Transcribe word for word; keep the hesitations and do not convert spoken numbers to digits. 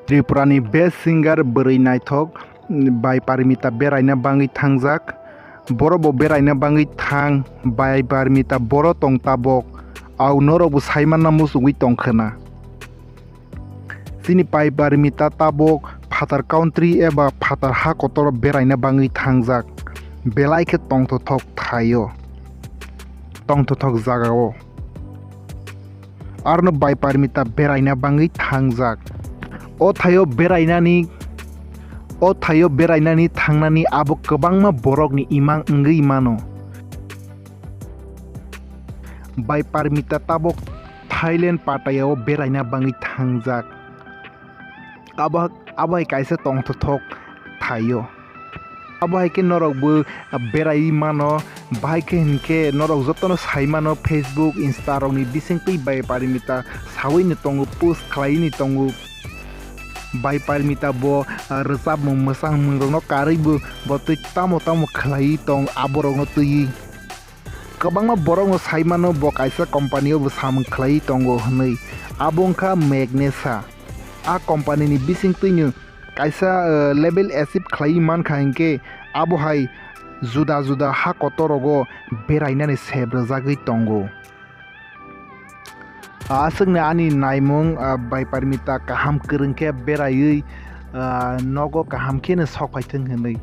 Tripura ni best singer bwrwi naithok bai Parimita beraina bangwi thangjak. Boro bo beraina bangwi thang, bai Parimita boro tong tabok. Au norok bo saimanna muchungwi tongkhwna. Chini bai Parimita tabok phatar country eba phatar ha kotoro beraina bangwi thangjak. Belai khe tongthothok thaio. Tongthothok jagao. Arno bai Parimita beraina bangwi thangjak. O thaio berainani, o thaio berainani thangnani abo kwbangma borokni imang wngwi mano. Bai Parimita tabok Thailand Pattaya o beraina bangwi thangjak. Abo, abo hai kaisa tongthothok thaio. Abo hai khe norok bo berai mano, bahai khe hinkhe norok jotono sai mano Facebook, Insta rokni bisingtwi bai Parimita sawi ni tongo, post khlai ni tongo. Bai Parimita bo, ah, rwchapmung mwchangmung rokno karwi bo, bo twi tamo tamo khlai tong aborokno twiwi. Kwbangma borokno sai mano bo kaisa company o bo samung khlai tongo hwnwi. Abo wngkha Magnesa. A company ni bisingtwino kaisa, eh, level achieve khlai mankha hinkhe abo hai juda juda ha kotorogo berainani sep rwjagwi tongo. Aswkni ani naimung, ah, bai Parimita kaham kwrwng khe beraiwi, ah, nogo kaham kheno sok phaithwng hwnwi.